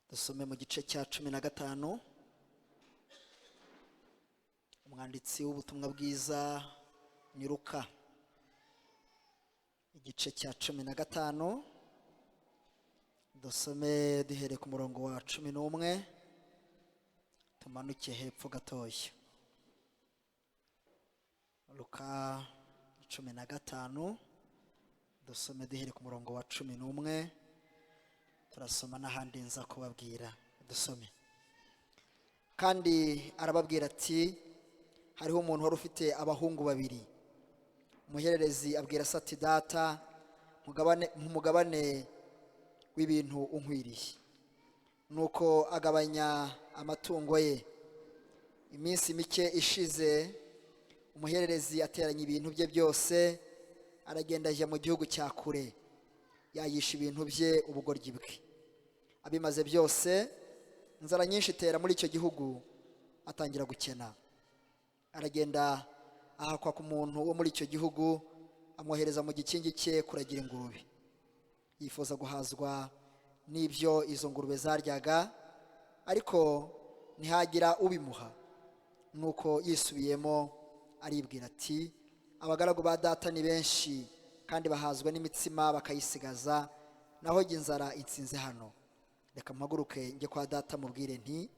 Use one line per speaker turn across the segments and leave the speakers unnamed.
Dusome mu gice cya 15. Umwanditsi w'ubutumwa bwiza ni Luka, igice cya 15. Dusome duhere ku murongo wa 11, tumanuke hepfo gatoya. Luka 15, dusome duhere ku murongo wa 11, turasoma n'ahandi nza kubabwira. Dusome. Kandi arababwira ati: hariho umuntu wari ufite abahungu babiri. Umuhererezi abwira se ati: data, umugabane w'ibintu unkwiriye. Nuko agabanya amatungo ye. Iminsi mike ishize, umuhererezi ateranya ibintu bye byose, aragenda ajya mu gihugu cya kure, yayisha ibintu bye ubugoryi bwe. Abimaze byose, inzara nyinshi itera muri icyo gihugu, atangira gukena. Aragenda ahakwa ku muntu wo muri icyo gihugu, amwohereza mu gikingi cye kuragira ingurube. Yifuza guhazwa n'ibyo izo ngurube zaryaga, ariko ntihagira ubimuha. Nuko yisubiyemo aribwira ati: abagaragu ba data ni benshi, kandi bahazwa n'imitsima bakayisigaza, naho jye inzara itsinze hano. Reka mpaguruke njye kwa data mubwire nti: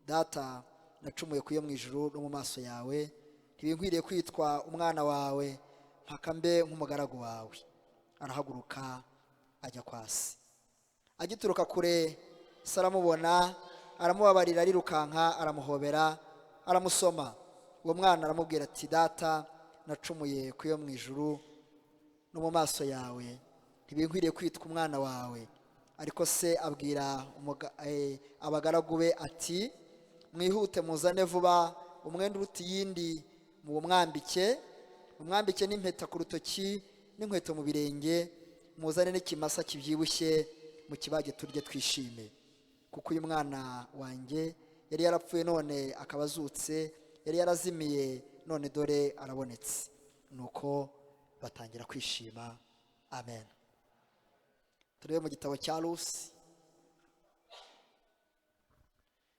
data, nacumuye ku yo mu ijuru no mu maso yawe, ntibinkwiriye kwitwa umwana wawe, mpaka mbe nk'umugaragu wawe. Arahaguruka ajya kwa se. Agituruka kure, se aramubona, aramubabarira, arirukanka, aramuhobera, aramusoma. Uwo mwana aramubwira ati: data, nacumuye ku yo mu ijuru no mu maso yawe, ntibinkwiriye kwitwa umwana wawe. Ariko se abwira abagaragu be ati: mwihute muzane vuba umwenda uruta iyindi, muwumwambike, mumwambike n'impeta ku rutoki n'inkweto mu birenge, muzane n'ikimasa kibyibushye mu kibage, turye twishime. Kuko uyu mwana wanjye yari yarapfuye none akaba azutse, yari yarazimiye none dore arabonetse. Nuko batangira kwishima. Amen. Turebe mu gitabo cya Rusi,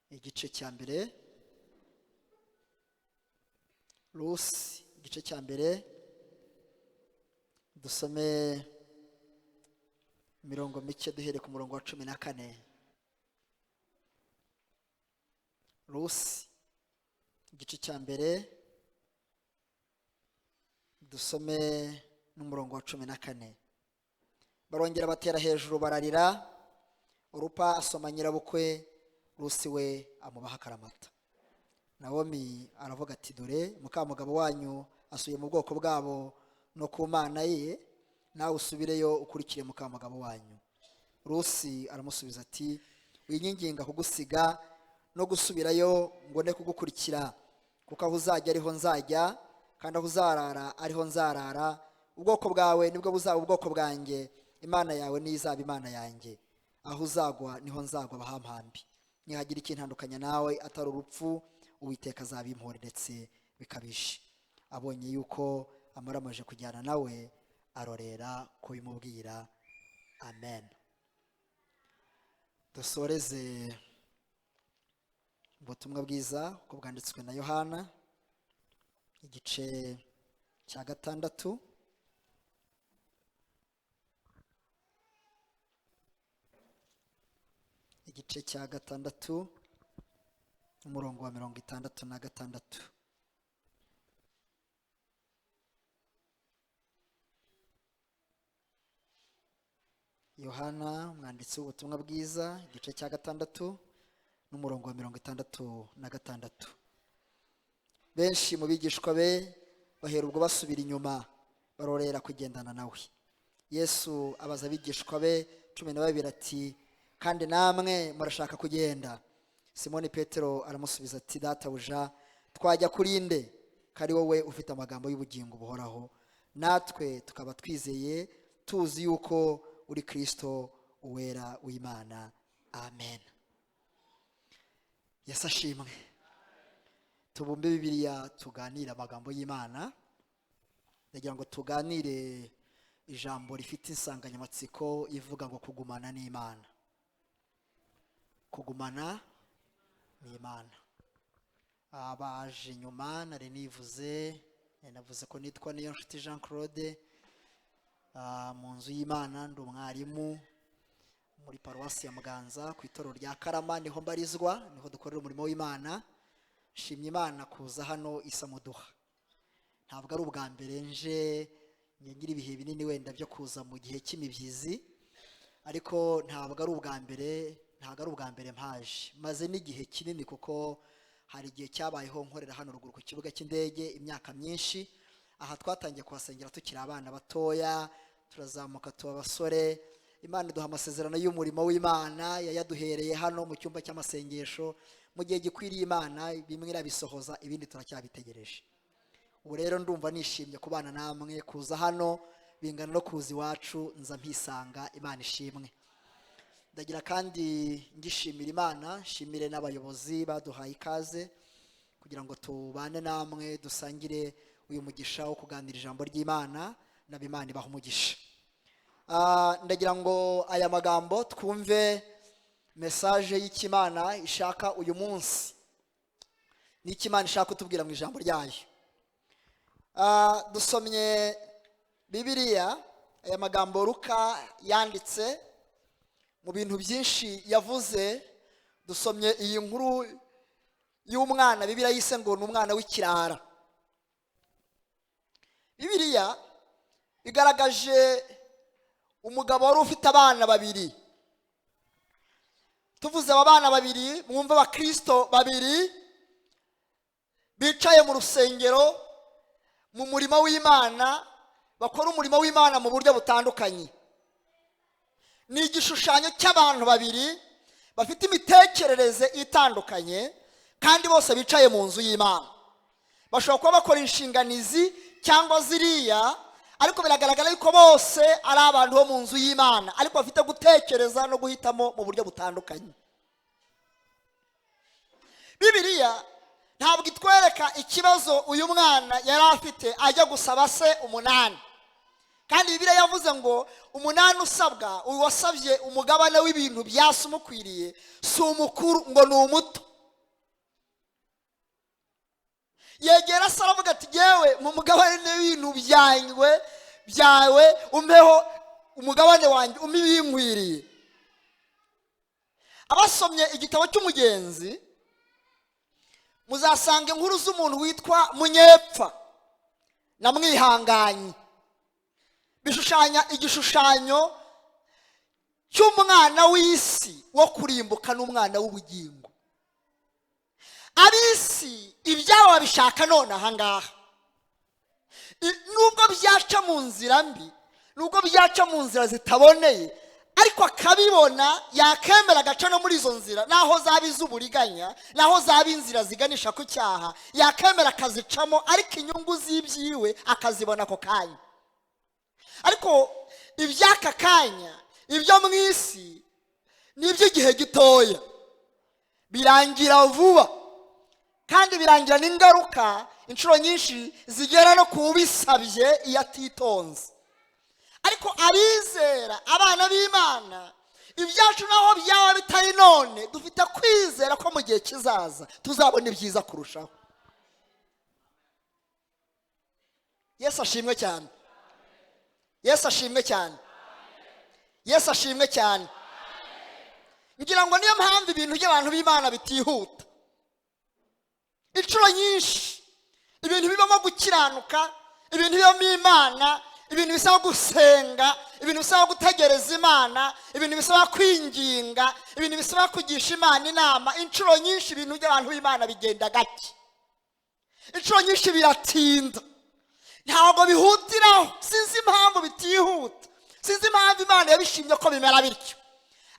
igice cya mbere. Rusi igice cya mbere, dusome imirongo mike duhere ku murongo wa 14. Rusi igice cya mbere, dusome n'umurongo wa 14. Barongera batera hejuru bararira. Orupa asoma nyirabukwe, Rusi we amubaha akaramata. Nawomi aravuga ati: dore mukamugabo wanyu asuye mu bwoko bwabo no ku mana ye, nawe usubireyo ukurikire mukamugabo wanyu. Rusi aramusubiza ati: winyinginga kugusiga no gusubirayo ngo ne kugukurikira, kuko aho uzajya ariho nzajya, kandi aho uzarara ariho nzarara. Ubwoko bwawe nibwo buzaba ubwoko bwanjye, Imana yawe niyo izaba Imana yanjye. Aho uzagwa niho nzagwa bahampambi. Nihagira ikintandukanya nawe atari urupfu, Uwiteka azabimpore ndetse bikabije. Abonye yuko amaramaje kujyana nawe, arorera kubimubwira. Amen. Dusoreze ubutumwa bwiza uko bwanditswe na Yohana, igice cya 6. Igice cya 6, umurongo wa 66. Yohana umwanditsi w'ubutumwa bwiza, igice cya 6 n'umurongo wa 66. Benshi mu bigishwa be bahera ubwo basubira inyuma, barorera kugendana nawe. Yesu abaza abigishwa be 12 ati: kandi namwe murashaka kugenda? Simoni Petero aramusubiza ati: databuja, twajya kuri nde, ko ari wowe ufite amagambo y'ubugingo buhoraho? Natwe tukaba twizeye tuzi yuko uri Kristo uwera w'Imana. Amen. Yesu ashimwe. Tubumbe Bibiliya tuganire amagambo y'Imana. Ndagira ngo tuganire ijambo rifite insanganyamatsiko ivuga ngo kugumana n'Imana. Kugumana n'Imana. Abaje nyuma, nari nivuze, navuze ko nitwa Niyonshuti Jean Claude. Mu nzu y'Imana ndi umwarimu muri paruwasi ya Muganza, ku itorero rya Karama niho mbarizwa, niho dukorera umurimo w'Imana. Nshimye Imana kuza hano isamuduha. Ntabwo ari ubwa mbere nje, ngira ibihe binini wenda byo kuza mu gihe cy'imibyizi, ariko ntabwo ari ubwa mbere, ntabwo ari ubwa mbere mpaje. Maze n'igihe kinini, kuko hari igihe cyabayeho nkorera hano ruguru ku kibuga cy'indege imyaka myinshi. Aha twatangiye kuhasengera tukiri abana batoya, turazamuka tuba abasore. Imana iduha amasezerano y'umurimo w'Imana, yayaduhereye hano mu cyumba cy'amasengesho. Mu gihe gikwiriye Imana bimwe irabisohoza, ibindi turacyabitegereje. Ubu rero ndumva nishimye kubana namwe. Kuza hano bingana no kuza iwacu, nza mpisanga. Imana ishimwe. Ndagira kandi ngishimira Imana, nshimire n'abayobozi baduhaye ikaze kugira ngo tubane namwe, dusangire uyu mugisha wo kuganira ijambo ry'Imana. N'abimana ibaha umugisha. Ndagira ngo aya magambo twumve message y'Ikimana ishaka uyu munsi, n'Ikimana ishaka kutubwira mu ijambo ryayo. Dusomye Bibiliya, aya magambo Luka yanditse mu bintu byinshi yavuze. Dusomye iyi nkuru y'umwana Bibiliya yise ngo ni umwana w'ikirara. Bibiliya igaragaje umugabo wari ufite abana babiri. Tuvuze aba bana babiri, mwumve abakristo babiri bicaye mu rusengero, mu murimo w'Imana, bakora umurimo w'Imana mu buryo butandukanye. Ni igishushanyo cy'abantu babiri bafite imitekerereze itandukanye, kandi bose bicaye mu nzu y'Imana. Bashobora kuba bakora inshinganizi cyangwa ziriya, ariko biragaragara yuko bose ari abantu bo mu nzu y'Imana, ariko bafite gutekereza no guhitamo mu buryo butandukanye. Bibiliya ntabwo itwereka ikibazo uyu mwana yari afite ajya gusaba se 8. Kandi Bibiliya yavuze ngo 8 usabwa, uwasabye umugabane w'ibintu byase umukwiriye, si umukuru ngo ni umuto. Yegera se aravuga ati yewe mu mugabane w'ibintu byanjye byawe umpeho umugabane wanjye, umpe ibinkwiriye. Abasomye igitabo cy'Umugenzi muzasanga inkuru z'umuntu witwa Munyepfa na Mwihanganyi, bishushanya igishushanyo cy'umwana w'isi wo kurimbuka n'umwana w'ubugingo. Ab'isi ibyabo babishaka none aha ngaha, nubwo byaca mu nzira mbi, nubwo byaca mu nzira zitaboneye, ariko akabibona, yakemera agaca no muri izo nzira, naho zaba iz'uburiganya, naho zaba inzira ziganisha ku cyaha, yakemera akazicamo, ariko inyungu z'ibyiwe akazibona ako kanya. Ariko iby'aka kanya, ibyo mu isi ni iby'igihe gitoya, birangira vuba, kandi birangira n'ingaruka inshuro nyinshi zigera no ku bisabye iyo atitonze. Ariko abizera, abana b'Imana, ibyacu naho byaba bitari none, dufite kwizera ko mu gihe kizaza tuzabona ibyiza kurushaho. Yesu ashimwe cyane. Yesu ashimwe cyane. Yesu ashimwe cyane. Ngira ngo niyo mpamvu ibintu by'abantu b'Imana bitihuta. Inshuro nyinshi ibintu bibamo gukiranuka, ibintu bibamo Imana, ibintu bisaba gusenga, ibintu bisaba gutegereza Imana, ibintu bisaba kwinginga, ibintu bisaba kugisha Imana inama, inshuro nyinshi ibintu by'abantu b'Imana bigenda gake. Inshuro nyinshi biratinda, ntabwo bihutiraho. Sinzi impamvu bitihuta, sinzi impamvu Imana yabishimye ko bimera bityo.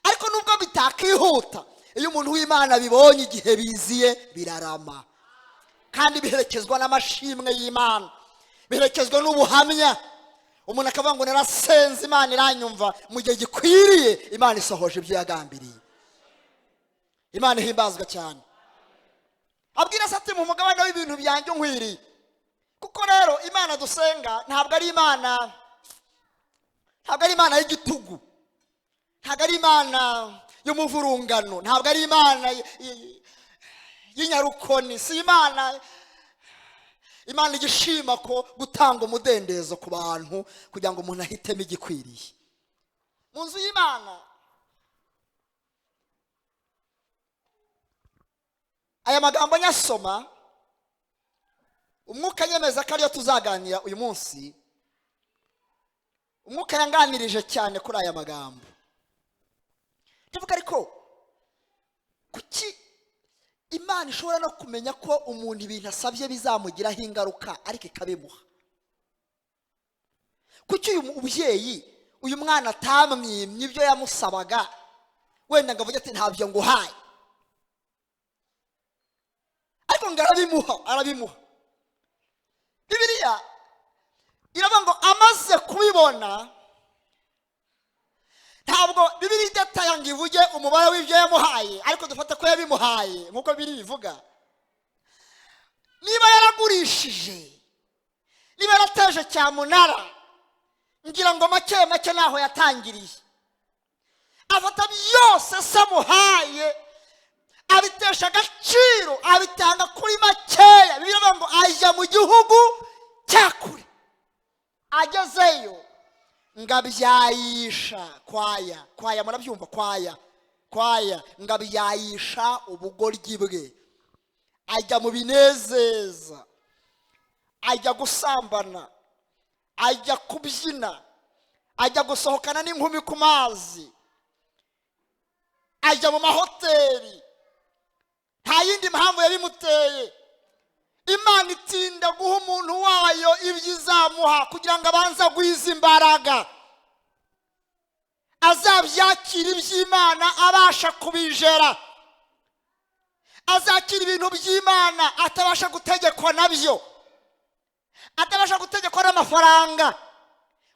Ariko nubwo bitakihuta, iyo umuntu w'Imana bibonye igihe biziye birarama, kandi biherekezwa n'amashimwe y'Imana, biherekezwa n'ubuhamya. Umuntu akavuga ngo narasenze Imana iranyumva, mu gihe gikwiriye Imana isohoje ibyo yagambiriye. Imana ihimbazwa cyane. Abwira se ati mu mugabane w'ibintu byanjye nkwiriye. Kuko rero Imana dusenga ntabwo ari Imana, ntabwo ari Imana y'igitugu, ntabwo ari Imana y'umuvurungano, ntabwo ari Imana y'inyarukoni, si Imana. Imana igishima ko gutanga umudendezo ku bantu kugira ngo umuntu ahitemo igikwiriye mu nzu y'Imana. Aya magambo nyasoma, umwuka nyemeza ko ariyo tuzaganira uyu munsi. Umwuka yanganirije cyane kuri aya magambo. Tuvuga ariko kuki Imana ishobora no kumenya ko umuntu ibintu asabye bizamugiraho ingaruka ariko ikabimuha? Kuki uyu mubyeyi, uyu mwana atamwimye ibyo yamusabaga, wenda ngo avuge ati ntabyo nguhaye, ariko ngo arabimuha, arabimuha. Bibiliya iravuga ngo amaze kubibona, ntabwo Bibiliya idataya ngo ivuge umubare w'ibyo yamuhaye, ariko dufate ko yabimuhaye nk'uko biri bivuga. Niba yaragurishije, niba yarateje cyamunara, ngira ngo make make naho yatangiriye, afata byose se amuhaye, abitesha agaciro, abitanga kuri makeya. Bibiliya iravuga ngo ajya mu gihugu cya kure, agezeyo ngabyayisha kwaya kwaya, murabyumva, kwaya kwaya, ngabyayisha ubugoryi bwe, ajya mu binezeza, ajya gusambana, ajya kubyina, ajya gusohokana n'inkumi ku mazi, ajya mu mahoteli. Nta yindi mpamvu yabimuteye. Imana itinda guha umuntu wayo ibyo izamuha kugira ngo abanze agwize imbaraga, azabyakira iby'Imana abasha kubijera, azakira ibintu by'Imana atabasha gutegekwa nabyo, atabasha gutegekwa n'amafaranga,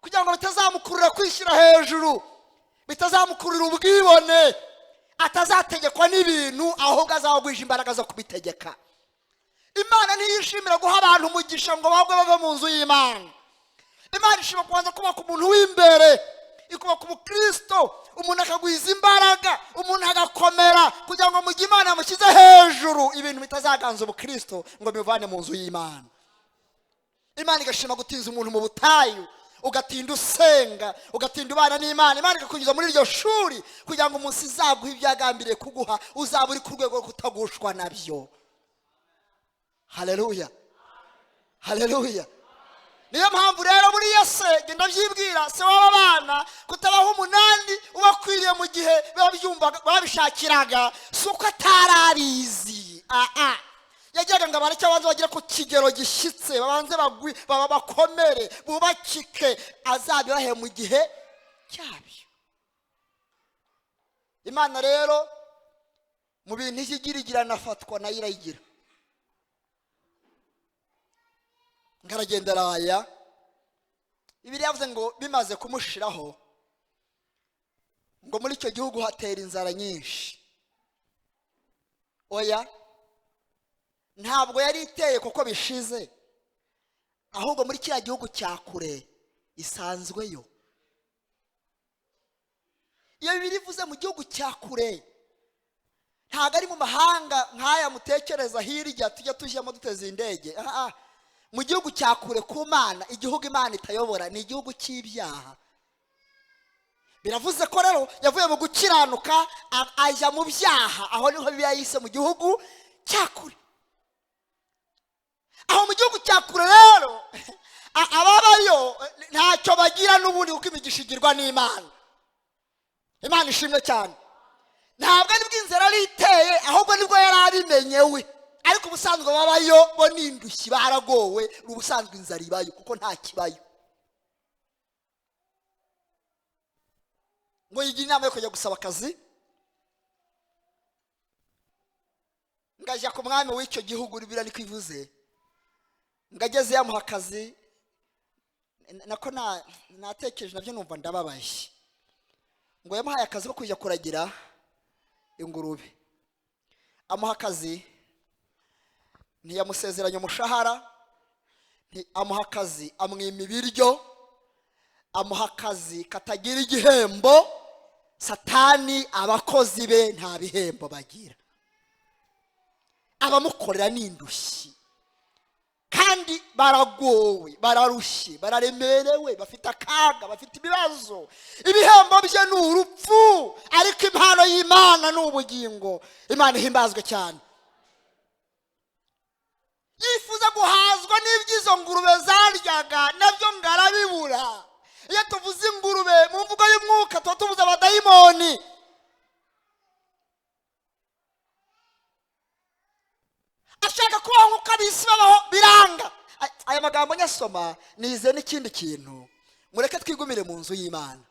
kugira ngo bitazamukurura kwishyira hejuru, bitazamukurura ubwibone, atazategekwa n'ibintu, ahubwo azagwije imbaraga zo kubitegeka. Imana ntiyishimira guha abantu umugisha ngo bagwe bave mu nzu y'Imana. Imana ishima kubanza kubaka umuntu w'imbere, ikubaka umukristo, umuntu akagwiza imbaraga, umuntu agakomera, kugira ngo mu gihe Imana yamushyize hejuru ibintu bitazaganza ubukristo ngo bimuvane mu nzu y'Imana. Imana igashima gutinza umuntu mu butayu, ugatinda usenga, ugatinda ubana n'Imana. Imana ikakunyuza muri iryo shuri kugira ngo umunsi izaguha ibyo yagambiriye kuguha uzaba uri ku rwego rwo kutagushwa nabyo. Haleluya, haleluya. Niyo mpamvu rero buriya se genda byibwira se w'aba bana kutabaho umunani ubakwiriye mu gihe babyumvaga babishakiraga, si uko atarabizi. Yajyaga ngo abareke abanze bagere ku kigero gishyitse, babanze baba bakomere, bubakike, azabibahe mu gihe cyabyo. Imana rero mu bintu ijya igira igira nafatwa nayo irayigira. Ngaragenda araya. Bibiliya yavuze ngo bimaze kumushiraho, ngo muri icyo gihugu hatera inzara nyinshi. Oya, ntabwo yari iteye kuko bishize, ahubwo muri kiriya gihugu cya kure isanzweyo. Iyo Bibiliya ivuze mu gihugu cya kure, ntabwo ari mu mahanga nk'aya mutekereza hirya tujya tujyamo duteze indege. Mu gihugu cya kure ku Mana, igihugu Imana itayobora ni igihugu cy'ibyaha. Biravuze ko rero yavuye mu gukiranuka ajya mu byaha. Aho niho Bibiliya yise mu gihugu cya kure. Aho mu gihugu cya kure rero ababayo ntacyo bagira n'ubundi, kuko imigisha igirwa n'Imana. Imana ishimwe cyane. Ntabwo aribwo inzara yari iteye, ahubwo nibwo yari abimenyewe. Ariko ubusanzwe babayo bo ni indushyi, baragowe. Ubusanzwe inzara ibayo kuko nta kibayo. Ngo yigira inama yo kujya gusaba akazi, ngajya ku mwami w'icyo gihugu, Bibiliya niko ivuze, ngageze yamuha akazi. Nako natekereje nabyo numva ndababaye. Ngo yamuhaye akazi ko kujya kuragira ingurube, amuha akazi, ntiyamusezeranya umushahara, amuha akazi amwima ibiryo, amuha akazi katagira igihembo. Satani abakozi be nta bihembo bagira, abamukorera ni indushyi, kandi baragowe, bararushye, bararemerewe, bafite akaga, bafite ibibazo. Ibihembo bye ni urupfu, ariko impano y'Imana ni ubugingo. Imana ihimbazwe cyane. Yifuza guhazwa n'iby'izo ngurube zaryaga, nabyo ngarabibura. Iyo tuvuze ingurube mu mvugo y'umwuka tuba tuvuze abadayimoni. Ashaka kubaho nk'uko ab'isi babaho, biranga. Aya magambo nyasoma nize n'ikindi kintu. Mureke twigumire mu nzu y'Imana,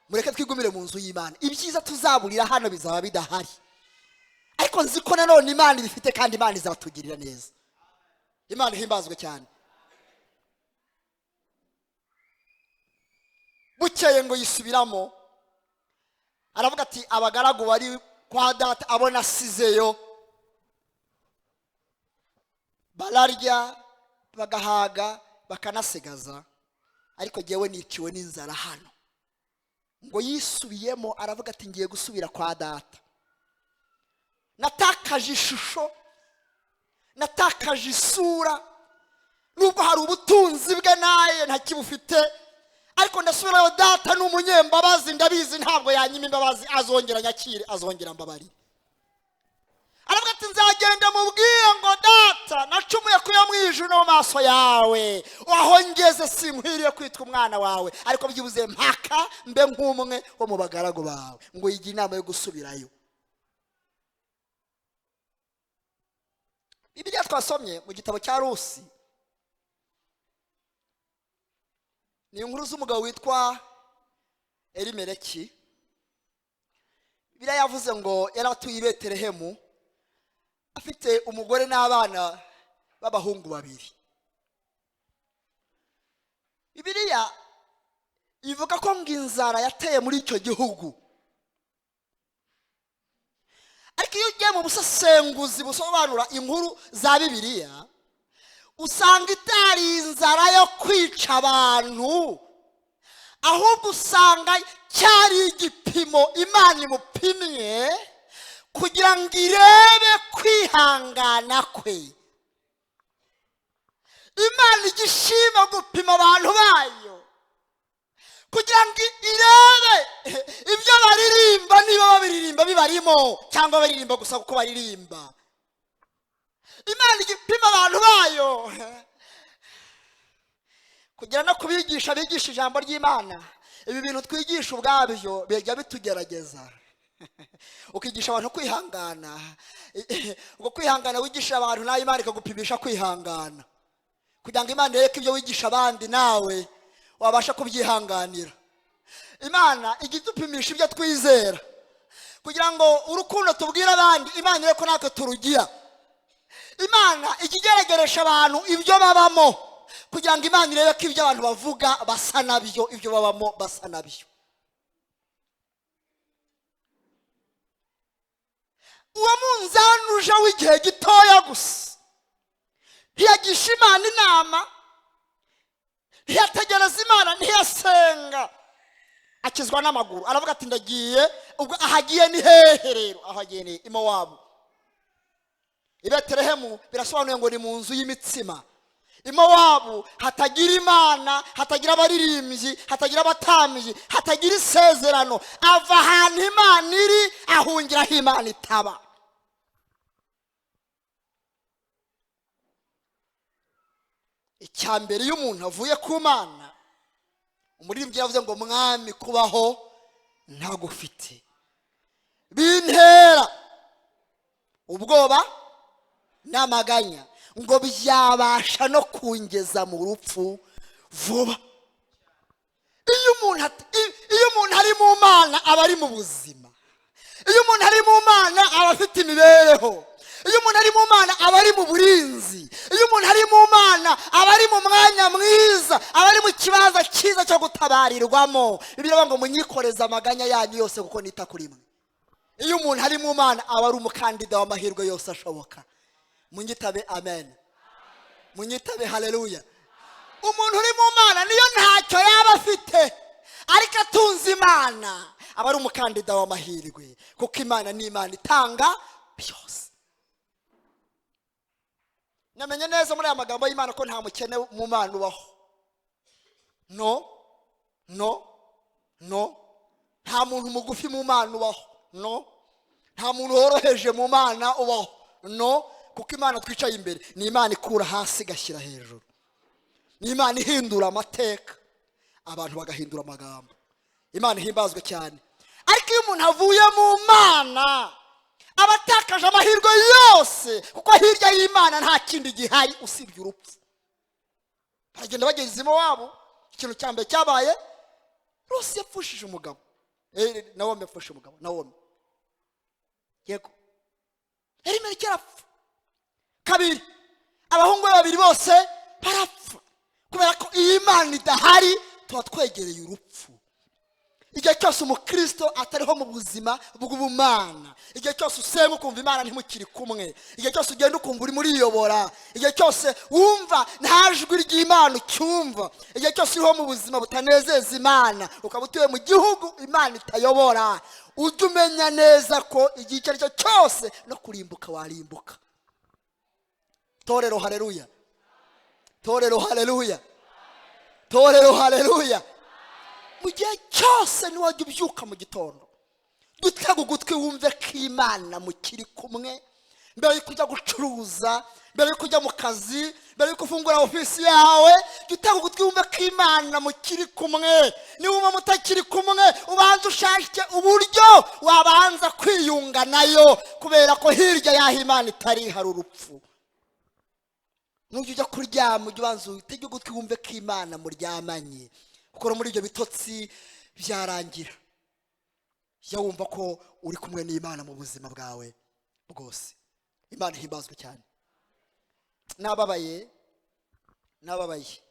mureke twigumire mu nzu y'Imana. Ibyiza tuzaburira hano bizaba bidahari, ariko nzi ko nanone Imana ibifite, kandi Imana izatugirira neza. Imana ihimbazwe cyane. Bukeye ngo yisubiramo, aravuga ati abagaragu bari kwa data abona asizeyo bararya bagahaga bakanasigaza, ariko jyewe niciwe n'inzara hano. Ngo yisubiyemo aravuga ati ngiye gusubira kwa data. Natakaje ishusho, natakaje isura, nubwo hari ubutunzi bwe naye ntakibufite, ariko ndasubirayo. Data ni umunyembabazi, ndabizi ntabwo yanyima imbabazi, azongera nyakire, azongera mbabarire. Aravuga ati nzagenda mubwire ngo data nacumuye kuya mu ijuru no mu maso yawe, aho ngeze sinkwiriye kwitwa umwana wawe, ariko byibuze mpaka mbe nk'umwe wo mu bagaragu bawe. Ngo yigira inama yo gusubirayo. Bibiliya twasomye mu gitabo cya Rusi ni inkuru z'umugabo witwa Elimeleki. Bibiliya yavuze ngo yari atuye i Betelehemu, afite umugore n'abana b'abahungu babiri. Bibiliya ivuga ko ngo inzara yateye muri icyo gihugu, ariko iyo ugiye mu busesenguzi busobanura inkuru za Bibiliya usanga itari inzara yo kwica abantu, ahubwo usanga cyari igipimo Imana imupimye kugira ngo irebe kwihangana kwe. Imana igishima gupima abantu bayo kugira ngo irebe ibyo baririmba, niba babiririmba bibarimo cyangwa baririmba gusa kuko baririmba. Imana igipima abantu bayo kugira no kubigisha bigisha ijambo ry'Imana. Ibi bintu twigisha ubwabyo bijya bitugerageza. Ukigisha abantu kwihangana, ubwo kwihangana wigisha abantu nawe Imana ikagupimisha kwihangana, kugira ngo Imana irebe ko ibyo wigisha abandi nawe wabasha kubyihanganira. Imana ijya idupimisha ibyo twizera kugira ngo urukundo tubwira abandi Imana irebe ko natwe turugira. Imana ijya igerageresha abantu ibyo babamo kugira ngo Imana irebe ko ibyo abantu bavuga basa nabyo, ibyo babamo basa nabyo. Uwo munzani uje w'igihe gitoya gusa ntiyagisha Imana inama, ntiyategereza Imana, ntiyasenga, akizwa n'amaguru. Aravuga ati ndagiye. Ubwo ahagiye ni hehe rero? Ahagiye ni i Mowabu. I Betelehemu birasobanuye ngo ni mu nzu y'imitsima. I Mowabu hatagira Imana, hatagira abaririmbyi, hatagira abatambyi, hatagira isezerano. Ava ahantu Imana iri ahungira aho Imana itaba. Icya mbere iyo umuntu avuye ku Mana, umuririmbyi yavuze ngo mwami kubaho ntagufite bintera ubwoba n'amaganya, ngo byabasha no kungeza mu rupfu vuba. Iyo umuntu ari mu Mana aba ari mu buzima. Iyo umuntu ari mu Mana aba afite imibereho. Iyo umuntu ari mu Mana aba ari mu burinzi. Iyo umuntu ari mu Mana aba ari mu mwanya mwiza, aba ari mu kibanza cyiza cyo gutabarirwamo. Bibiliya ngo munyikoreze amaganya yanyu yose kuko nita kuri mwe. Iyo umuntu ari mu Mana aba ari umukandida w'amahirwe yose ashoboka. Munyitabe amen, munyitabe haleluya. Umuntu uri mu Mana niyo ntacyo yaba afite, Ariko atunze Imana aba ari umukandida w'amahirwe, kuko Imana ni Imana itanga byose. Namenye neza muri aya magambo y'Imana ko nta mukene mu Mana ubaho. No, no, no, nta muntu mugufi mu Mana ubaho. No, nta muntu woroheje mu Mana ubaho. No, kuko Imana twicaye imbere ni Imana ikura hasi igashyira hejuru, ni Imana ihindura amateka, abantu bagahindura amagambo. Imana ihimbazwe cyane. Ariko iyo umuntu avuye mu Mana aba atakaje amahirwe yose, kuko hirya y'Imana nta kindi gihari usibye urupfu. Baragenda bageze iwabo, ikintu cya mbere cyabaye, Rusi yapfushije umugabo. Nawomi yapfushije umugabo. Nawomi, yego, Elimeleki arapfa. Kabiri, abahungu be babiri bose barapfa, kubera ko iyo Imana idahari tuba twegereye urupfu. Igihe cyose umukristo atariho mu buzima bw'ubumana, igihe cyose usenga ukumva Imana ntimukiri kumwe, igihe cyose ugenda ukumva urimo uriyobora, igihe cyose wumva nta jwi ry'Imana ucyumva, igihe cyose uriho mu buzima butanezeza Imana, ukaba utuye mu gihugu Imana itayobora, ujye umenya neza ko igihe icyo ari cyo cyose no kurimbuka warimbuka. Torero haleluya, torero haleluya, torero haleluya. Mu gihe cyose niwajya ubyuka mu gitondo, dutega ugutwi wumve ko Imana mukiri kumwe. Mbere yo kujya gucuruza, mbere yo kujya mu kazi, mbere yo gufungura ofisi yawe, dutega ugutwi wumve ko Imana mukiri kumwe. Niba mutakiri kumwe, ubanza ushake uburyo wabanza kwiyunga nayo, kubera ko hirya y'aho Imana itari hari urupfu. Nujya ujya kuryama, ujye ubanza utege ugutwi wumve ko Imana muryamanye, kuko muri ibyo bitotsi byarangira jya wumva ko uri kumwe n'Imana mu buzima bwawe bwose. Imana ihimbazwe cyane. Nababaye, nababaye.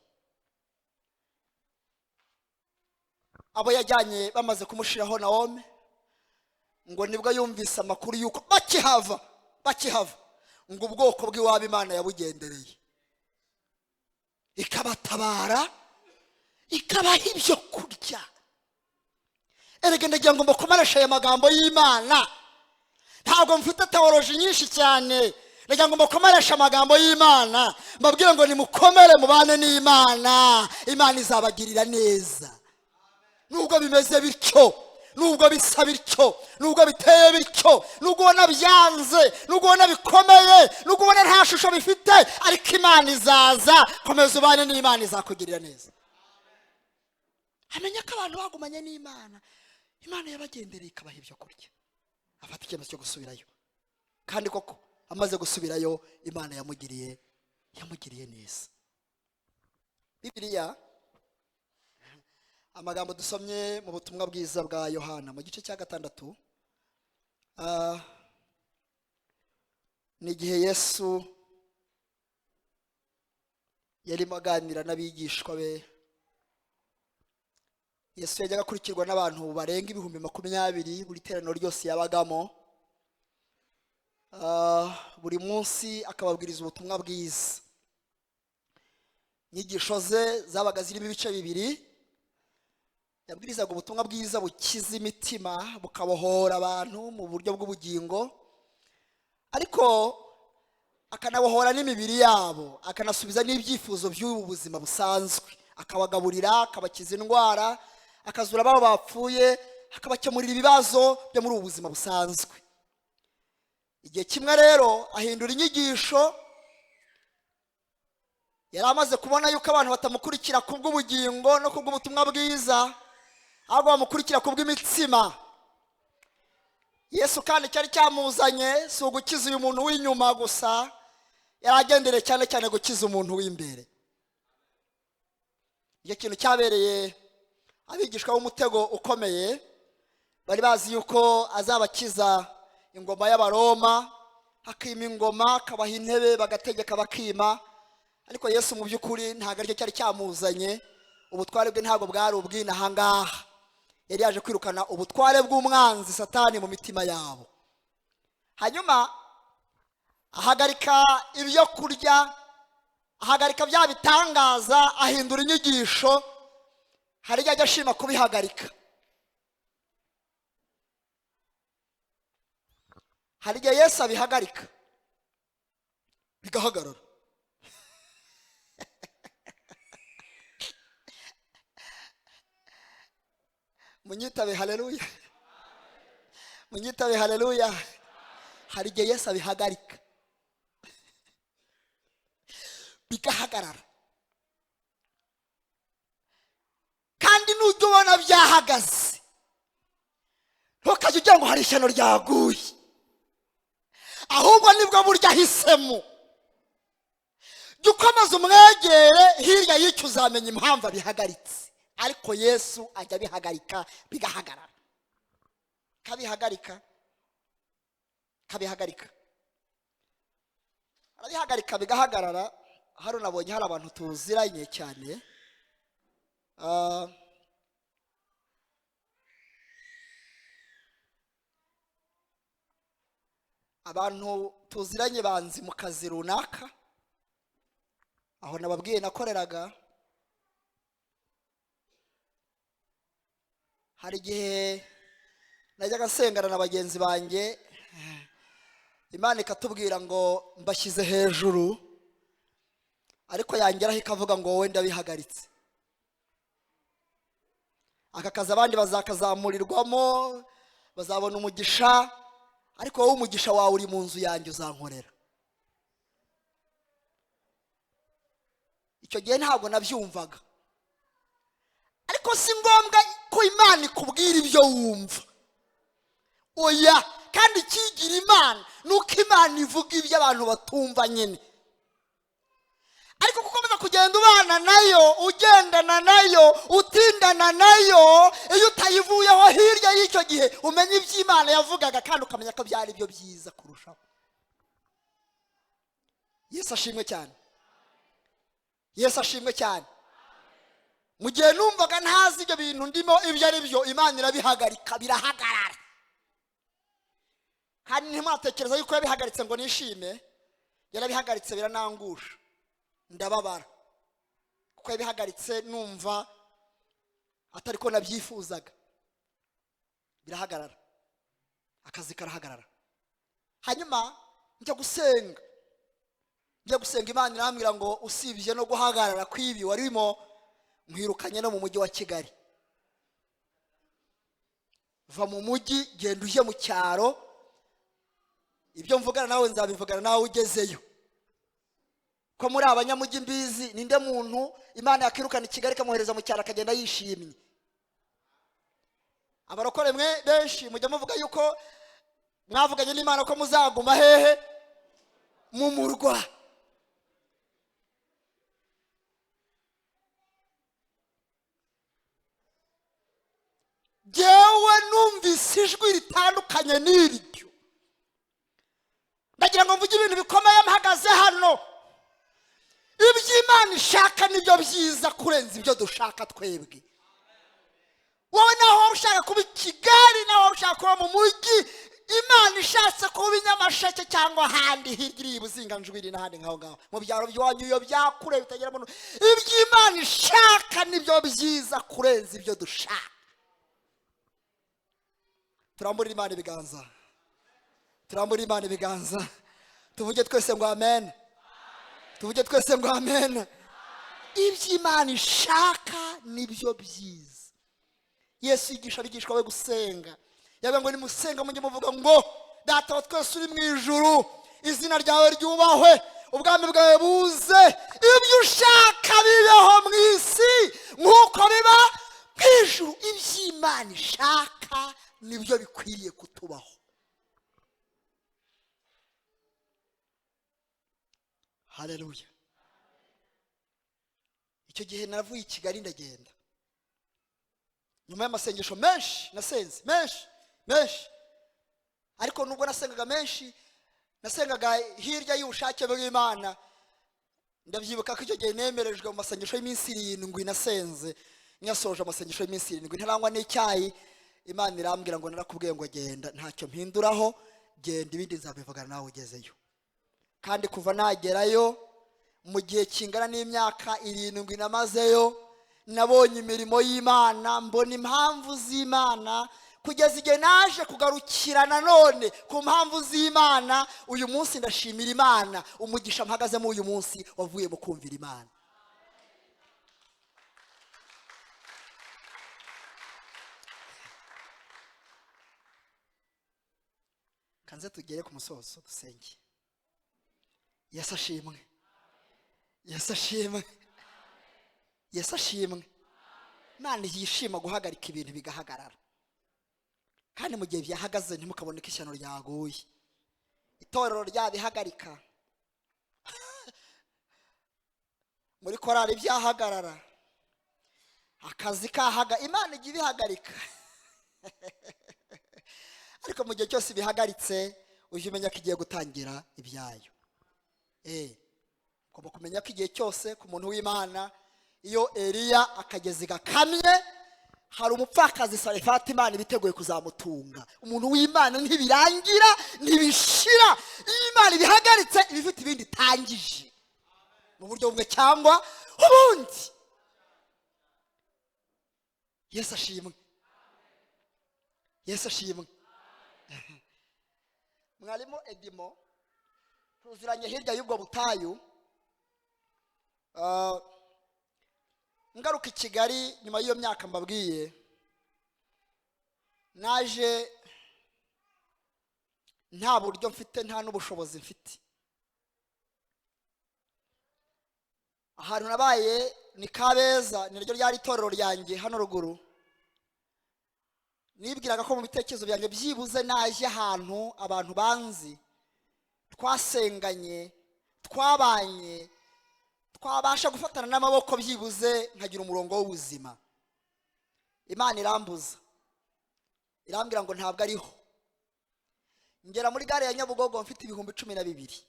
Abo yajyanye bamaze kumushiraho Nawomi, ngo nibwo yumvise amakuru yuko bakihava ngo ubwoko bw'iwabo Imana yabugendereye, ikabatabara, ikabaha ibyo kurya. Erega ndagira ngo mbakomereshe aya magambo y'Imana. Ntabwo mfite teoloji nyinshi cyane, ndagira ngo mbakomereshe amagambo y'Imana, mbabwire ngo nimukomere mubane n'Imana, Imana izabagirira neza. Nubwo bimeze bityo, nubwo bisa bityo, nubwo biteye bityo, nubwo ubona byanze, nubwo ubona bikomeye, nubwo ubona nta shusho bifite, ariko Imana izaza. Komeza ubane n'Imana, izakugirira neza. Amenya ko abantu bagumanye n'Imana, Imana yabagendereye ikabaha ibyo kurya. Afata icyemezo cyo gusubirayo, kandi koko amaze gusubirayo Imana yamugiriye neza. Bibiliya, amagambo dusomye mu butumwa bwiza bwa Yohana mu gice cya 6, ni igihe Yesu yarimo aganira n'abigishwa be. Yesu yajyaga akurikirwa n'abantu barenga 20,000 buri teraniro ryose yabagamo. Buri munsi akababwiriza ubutumwa bwiza. Inyigisho ze zabaga zirimo ibice bibiri. Yabwirizaga ubutumwa bwiza bukiza imitima, bukabohora abantu mu buryo bw'ubugingo, ariko akanabohora n'imibiri yabo, akanasubiza n'ibyifuzo by'ubu buzima busanzwe, akabagaburira, akabakiza indwara, akazura ababo bapfuye, akabakemurira ibibazo byo muri ubu buzima busanzwe. Igihe kimwe rero ahindura inyigisho. Yari amaze kubona yuko abantu batamukurikira kubw'ubugingo no kubw'ubutumwa bwiza, ahubwo bamukurikira kubw'imitsima. Yesu kandi cyari cyamuzanye si ugukiza uyu muntu w'inyuma gusa, yari agendereye cyane cyane gukiza umuntu w'imbere. Icyo kintu cyabereye abigishwa b'umutego ukomeye. Bari bazi yuko azabakiza ingoma y'Abaroma, akima ingoma, akabaha intebe, bagategeka bakima. Ariko Yesu mu by'ukuri ntabwo aricyo cyari cyamuzanye. Ubutware bwe ntabwo bwari ubw'inaha ngaha. Yari yaje kwirukana ubutware bw'umwanzi Satani mu mitima yabo. Hanyuma ahagarika ibyo kurya, ahagarika bya bitangaza, ahindura inyigisho. Hari igihe ajya ashima kubihagarika, hari igihe Yesu abihagarika bigahagarara. Munyitabe haleluya, munyitabe haleluya. Hari igihe Yesu abihagarika bigahagarara, kandi nujya ubona byahagaze ntukajye ugira ngo hari ishyano ryaguye, ahubwo nibwo buryo ahisemo. Jya ukomeza umwegere, hirya y'icyo uzamenya impamvu abihagaritse. Ariko Yesu ajya abihagarika bigahagarara, kabihagarika, kabihagarika, arabihagarika bigahagarara. Hano nabonye hari abantu tuziranye cyane. Abantu tuziranye banzi mu kazi runaka, aho nababwiye nakoreraga. Hari igihe najyaga nsengana na bagenzi banjye, Imana ikatubwira ngo mbashyize hejuru, ariko yangeraho ikavuga ngo wowe ndabihagaritse. Aka kazi abandi bazakazamurirwamo, bazabona umugisha, ariko wowe umugisha wawe uri mu nzu yanjye uzankorera. Icyo gihe ntabwo nabyumvaga, ariko si ngombwa ko Imana ikubwira ibyo wumva. Oya, kandi ikigira Imana nuko Imana ivuga ibyo abantu batumva nyine. Ariko gukomeza kugenda ubana nayo, ugendana nayo, utindana nayo, iyo utayivuyeho hirya y'icyo gihe umenya ibyo Imana yavugaga, kandi ukamenya ko byari byo byiza kurushaho. Yesu ashimwe cyane, Yesu ashimwe cyane. Mu gihe numvaga ntazi ibyo bintu ndimo ibyo ari byo, Imana irabihagarika birahagarara. Kandi ntimutekereza yuko yabihagaritse ngo nishime, yarabihagaritse biranangusha, ndababara, kuko yabihagaritse numva atari ko nabyifuzaga. Birahagarara, akazi karahagarara. Hanyuma njya gusenga, Imana irambwira ngo usibye no guhagarara kw'ibi warimo, nkwirukanye no mu mujyi wa Kigali. Va mu mujyi genda ujye mu cyaro, ibyo mvugana nawe nzabivugana nawe ugezeyo. Ko muri abanyamujyi mbizi, ninde muntu Imana yakirukana i Kigali ikamuhereza mu cyaro akagenda yishimye? Abarokore mwe benshi mujya muvuga yuko mwavuganye n'Imana ko muzaguma hehe? Mu murwa. Jyewe numvise ijwi ritandukanye n'iryo. Ndagira ngo mvuge ibintu bikomeye mpagaze hano. Ibyo Imana ishaka nibyo byiza kurenza ibyo dushaka twebwe. Wowe naho waba ushaka kuba i Kigali, naho waba ushaka kuba mu mujyi, Imana ishatse kuba i Nyamasheke cyangwa ahandi hirya iri Buzinganjwiri n'ahandi nk'aho ngaho mu byaro by'iwanyu, iyo byakure bitagira umuntu. Ibyo Imana ishaka nibyo byiza kurenza ibyo dushaka. Turamburire Imana ibiganza, turamburire Imana ibiganza, tuvuge twese ngo amen, tuvuge twese ngo amen. Ibyo Imana ishaka nibyo byiza. Yesu yigisha abigishwa be gusenga, yavuga ngo nimusenga mujye muvuga ngo Data wa twese uri mu ijuru, izina ryawe ryubahwe, ubwami bwawe buze, ibyo ushaka bibeho mu isi nk'uko biba mu ijuru. Ibyo Imana ishaka nibyo bikwiriye kutubaho. Haleluya. Icyo gihe naravuye i Kigali ndagenda, nyuma y'amasengesho menshi nasenze, menshi menshi. Ariko nubwo nasengaga menshi, nasengaga hirya y'ubushake bw'Imana. Ndabyibuka ko icyo gihe nemerejwe mu masengesho y'iminsi 7 nasenze, nyasoje amasengesho y'iminsi 7 ntarangwa n'icyayi. Imana irambwira ngo narakubwiye ngo genda, ntacyo mpinduraho, genda ibindi nzabivugana nawe ugezeyo. Kandi kuva nagerayo mu gihe kingana n'imyaka 7 namazeyo, Nabonye imirimo y'Imana, mbona impamvu z'Imana, kugeza igihe naje kugarukira nanone ku mpamvu z'Imana. Uyu munsi ndashimira Imana, umugisha mpagazemo uyu munsi wavuye mu kumvira Imana. Kanze tugere ku musozo dusenge. Yesu ashimwe, Yesu ashimwe, Yesu ashimwe. Imana yishima guhagarika ibintu bigahagarara, kandi mu gihe byahagaze ntimukabone ko ishyano ryaguye. Itorero ryabihagarika, muri korali byahagarara, akazi kahaga, Imana ijya ibihagarika. Ariko mu gihe cyose bihagaritse ujye umenya ko igiye gutangira ibyayo. Ugomba kumenya ko igihe cyose ku muntu w'Imana, iyo Eliya akagezi gakamye, hari umupfakazi Sarefati Imana ibiteguye kuzamutunga. Umuntu w'Imana ntibirangira, ntibishira. Iyo Imana ibihagaritse iba ifite ibindi itangije mu buryo bumwe cyangwa ubundi. Yesu ashimwe, Yesu ashimwe. Mwarimu Edimo tuziranye hirya y'ubwo butayu. Ngaruka i Kigali nyuma y'iyo myaka mbabwiye, naje nta buryo mfite, nta n'ubushobozi mfite. Ahantu nabaye ni Kabeza, niryo ryari itorero ryanjye hano ruguru. Nibwiraga ko mu bitekerezo byanjye byibuze naje ahantu abantu banzi, twasenganye, twabanye, twabasha gufatana n'amaboko, byibuze nkagira umurongo w'ubuzima. Imana irambuza, irambwira ngo ntabwo ariho. Ngera muri gare ya Nyabugogo mfite 12,000,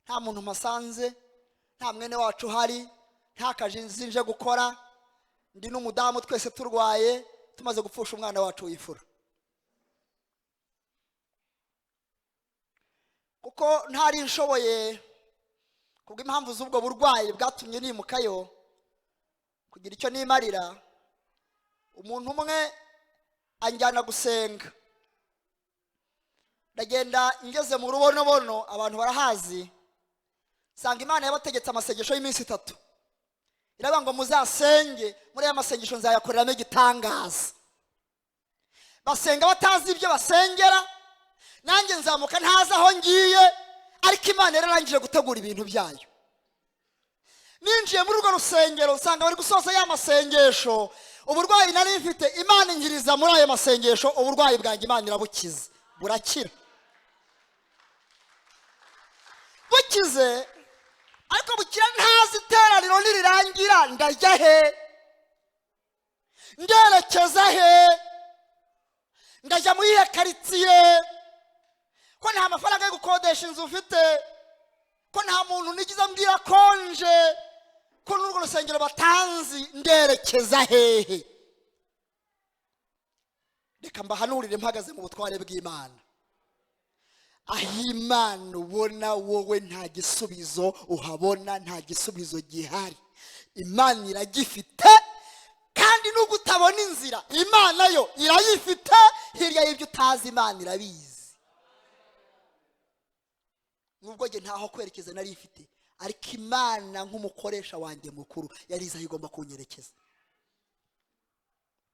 nta muntu mpasanze, nta mwene wacu uhari, nta kazi nje gukora, ndi n'umudamu, twese turwaye, tumaze gupfusha umwana wacu w'imfura. Kuko ntari nshoboye kubw'impamvu z'ubwo burwayi bwatumye nimukayo kugira icyo nimarira, umuntu umwe anjyana gusenga. Ndagenda ngeze mu rubonobono, abantu barahazi, nsanga Imana yabategetse amasengesho y'iminsi 3. Iravuga ngo muzasenge, muri aya masengesho nzayakoreramo igitangaza. Basenga batazi ibyo basengera, nanjye nzamuka ntazi aho ngiye, ariko Imana yararangije gutegura ibintu byayo. Ninjiye muri urwo rusengero nsanga bari gusoza ya masengesho. Uburwayi nari mfite Imana ingiriza muri ayo masengesho, uburwayi bwanjye Imana irabukiza, burakira. Bukize, ariko bukira ntazi iteraniro nirirangira ndajya he, nderekeza he, ndajya muri iyo karitsiye, ko nta mafaranga yo gukodesha inzu mfite, ko nta muntu nigize ambwira konje, ko n'urwo rusengero batanzi, nderekeza hehe? Reka mbahanurire mpagaze mu butware bw'Imana. Aho Imana ubona wowe nta gisubizo uhabona, nta gisubizo gihari, Imana iragifite. Kandi nubwo utabona inzira, Imana yo irayifite. Hirya y'ibyo utazi Imana irabizi. Nubwo njye ntaho kwerekeza nari ifite, ariko Imana nk'umukoresha wanjye mukuru yarize aho igomba kunyerekeza.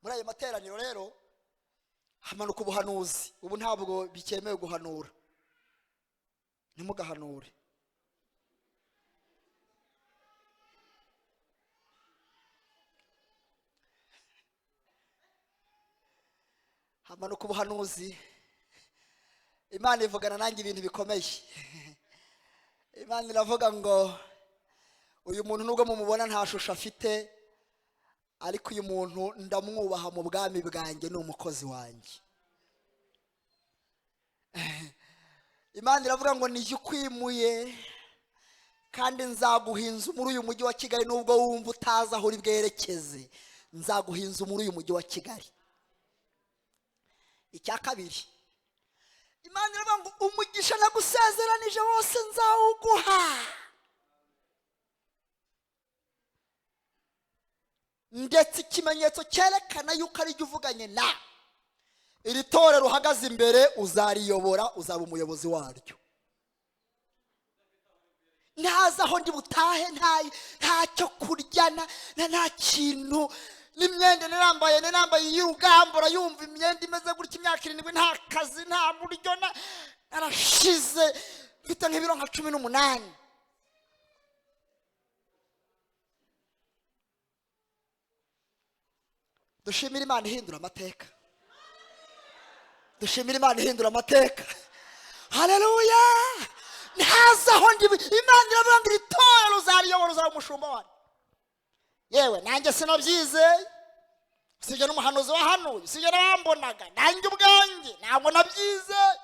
Muri ayo materaniro rero hamanuka ubuhanuzi. Ubu ntabwo bikemewe guhanura, ntimugahanure. Hamanuka ubuhanuzi, Imana ivugana nanjye ibintu bikomeye. Imana iravuga ngo uyu muntu nubwo mumubona nta shusho afite, ariko uyu muntu ndamwubaha mu bwami bwanjye, ni umukozi wanjye. Imana iravuga ngo nijye ukwimuye, kandi nzaguha inzu muri uyu mujyi wa Kigali. Nubwo wumva utazi aho uri bwerekeze, nzaguha inzu muri uyu mujyi wa Kigali. Icya kabiri, Imana iravuga ngo umugisha nagusezeranije wose nzawuguha. Ndetse ikimenyetso cyerekana yuko ari jye uvuganye na iri torero uhagaze imbere, uzariyobora, uzaba umuyobozi waryo. Ntazi aho ndi butahe, ntacyo kurya, nta kintu, n'imyenda narambaye y'urugamba, urayumva, imyenda imeze gutya, imyaka 7 nta kazi, nta buryo, narashize, mfite nk'ibiro nka 18. Dushimire Imana ihindura amateka. Dushimire Imana ihindura amateka. Haleluya. Ntazi aho ndi, Imana iravuga ngo iri torero uzariyobora, uzaba umushumba wayo. Yewe nanjye sinabyizeye, sibyo n'umuhanuzi wa hano, sibyo n'abambonaga, nanjye ubwanjye ntabwo nabyizeye,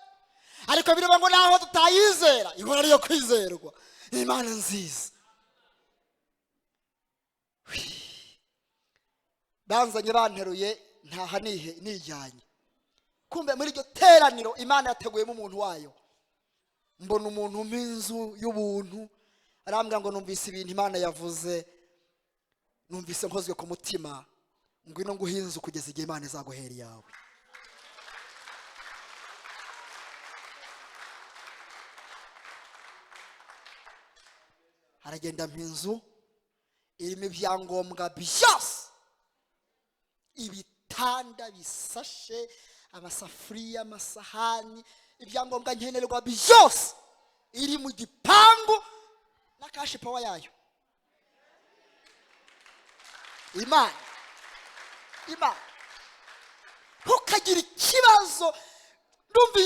ariko bireba ngo naho tutayizera ihora ariyo kwizerwa. Ni Imana nziza. Banzanye banteruye ntaha nijyanye. Kumbe muri iryo teraniro Imana yateguyemo umuntu wayo. Mbona umuntu umpa inzu y'ubuntu, arambwira ngo numvise ibintu Imana yavuze, numvise nkozwe ku mutima, ngwino nguhe inzu kugeza igihe Imana izaguhera iyawe. Aragenda ampa inzu irimo ibyangombwa byose, ibitanda bisashe, amasafuriya, amasahani, ibyangombwa nkenerwa byose, iri mu gipangu na cash power yayo. Imana, Imana, ntukagire ikibazo. Ndumva